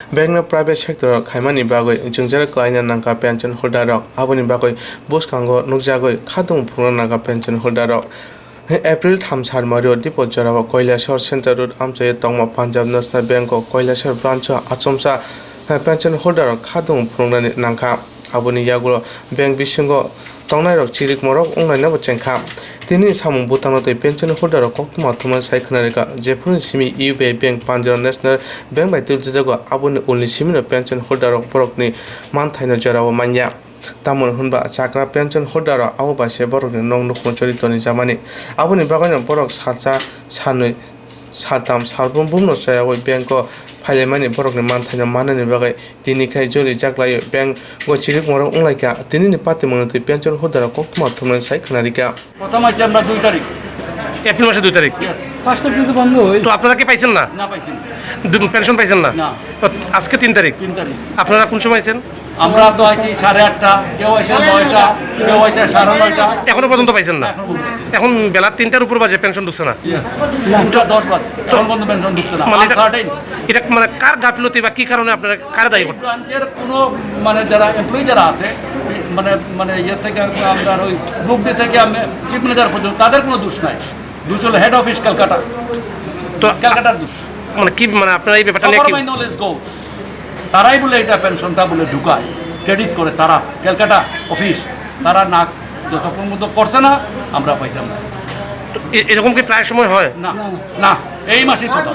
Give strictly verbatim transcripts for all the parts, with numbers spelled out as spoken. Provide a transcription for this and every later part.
Bank no private sector o khaimani bagwi jwngjal kwlaina nangkha pension holder rok, aboni bagwi bwskango nukjagwi khadung phunukna nangkha pension holder rok. April tham sal mario Dipot jorao Kailasahar Centre Road amchaio tongma Punjab National Bank o Kailasahar branch o achomsa pension holder rok khadung phunuknani nangkha. Aboni yagulo bank bisingo tongnairok chirikmarok wnglainabo chengkha. Tini samung bwtangno tei pension holder rok koktwma thumnai sai khwnarikha, jephuru simi U B I Bank Punjab National Bank bai twiltwijago, aboni ulni simino pension holder rok borokni manthaino jorao manya. Tamoni hwnba chakra pension holder rok abo bai se borokni nok nukhung chori toni jamani. Aboni bagwino borok salsa, sanwi, saltham, salbrum bumno chayawi bank o phailaimani borokni manthaino mannani bagwi tini khai joli jaklaio bank o chirikmarok wnglaikha. Tinini patimungno twi pension holder rok koktwma thumnai sai khwnarikha. প্রথম আইছি আমরা দুই তারিখ। এপ্রিল মাসের দুই তারিখ। Yes। পাঁচটা কিন্তু বন্ধ হয়েছে। তো আপনারা কি পাইছেন না? না পাইছি না। দু-, পেনশন পাইছেন না? না। তো আজকে তিন তারিখ। তিন তারিখ। আপনারা কোন সময় আইছেন? আমরা তো আইছি সাড়ে আটটা, কেউ আইছে নয়টা, কেউ আইছে সাড়ে নয়টা। এখনো পর্যন্ত পাইছেন না? এখনো পর্যন্ত পাইছি না। এখন বেলা তিনটার উপর বাজে, পেনশন ঢুকছে না? Yes। তিনটা দশ বাজে, এখন পর্যন্ত পেনশন ঢুকছে না। মানে এটা, আনসার্টেন। এটা মানে কার গাফিলতি বা কি কারণে আপনারা কারে দায়ী করতে? ব্রাঞ্চের কোনো মানে যারা এমপ্লয়ি যারা আছে, মানে, মানে ইয়ে থেকে আমরা ওই গ্রুপ ডি থেকে আমি চিফ ম্যানেজার পর্যন্ত, তাদের কোনো দোষ নাই। দোষ হলো হেড অফিস ক্যালকাটা। তো ক্যালকাটার দোষ। মানে কি, মানে আপনারা এই ব্যাপারটা নিয়ে কি? My knowledge goes। তারাই বলে এটা পেনশনটা বলে ঢুকায়, ক্রেডিট করে তারা, ক্যালকাটা অফিস। তারা না, যতক্ষণ মতো করছে না, আমরা পাইতাম না। তো এ-, এরকম কি প্রায় সময় হয়? না, না, এই মাসেই প্রথম।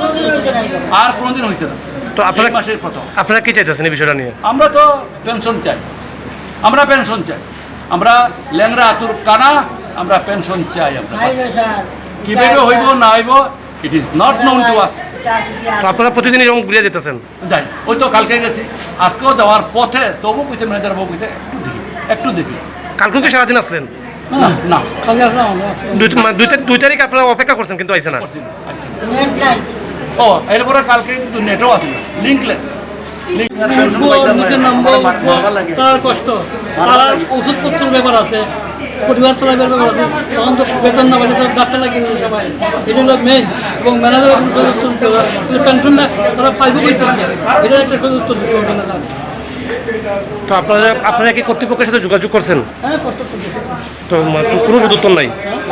আর কোনোদিন হয়েছে না। তো আপনারা, এই মাসেই প্রথম। আপনারা কি চাইতেছেন এই বিষয়টা নিয়ে? আমরা তো পেনশন চাই, আমরা পেনশন চাই। আমরা লেংড়া আতুর কানা, আমরা পেনশন চাই আমরা। কিভাবে হইব না হইব, it is not known to us। তো আপনারা প্রতিদিন এরকম ঘুরে যেতেছেন? যাই, ওই তো কালকে গেছি, আজকেও যাওয়ার পথে তবু কইছে, ম্যানেজার বাবু কইছে, "একটু দেখি, একটু দেখি।" কালকেও কি সারাদিন আসলেন? না, না। কালকে আসলাম আমরা, আজকে দুই, মানে, দুই তারিখ, দুই তারিখ আপনারা অপেক্ষা করছেন, কিন্তু আইছে না। করছি না, আইছে না। নেট নাই। ও, এরপরে কালকে কিন্তু নেটও আছে না, লিঙ্কলেস। লিঙ্ক আর পেনশন দুর্ভোগ, পাইতাম না। নিচের নম্বর, আমার মা-, মা-, মা লাগে। তার কষ্ট, তার ওষুধপত্রের ব্যাপার আছে, পরিবার চালাবার ব্যাপার আছে, তখন তো বেতন না পেলে তো ডাক্তার লাগিয়ে দিতে সবাই। এটা হলো মেইন। এবং ম্যানেজার এখন সুযোগ তুলতে হবে। তাহলে পেনশনটা তারা পাইবে কই থেকে? এটা একটা সুযোগ তুলতে হবে ম্যানেজার। তো আপনারা, আপনারা কি কর্তৃপক্ষের সাথে যোগাযোগ করছেন? হ্যাঁ, করতে হবে। তো মা-, কোনো সদুত্তর নাই?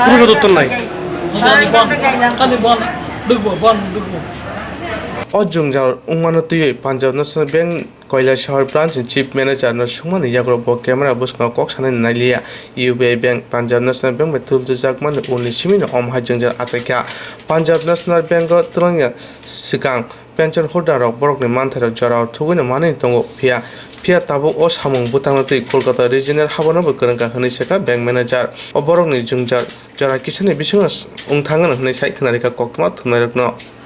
কোনো সদুত্তর নাই? বন, খালি বন, ডুববো, বন, ডুববো। O jwngjal wngmano twiwi Punjab National Bank Kailasahar Branch ni Chief Manager no swngmani yagulo bo camera bwskango kok sanani nailiya. U B I Bank Punjab National Bank bai twltwijakmani ulni simino omo hai jwngjal achaikha. Punjab National Bank o twlangya swkang pension holder rok borokni manthairok jorao thugwino manwi tongo, phiya, phiya tabuk o samung bwtangno twi Kolkata Regional habano bo kwrwngkha hwnwi sakha bank manager. O borokni jwngjal jora kisani bisingo wngthang hwnwi hwnwi sai khwnarikha koktwma thumnairokno.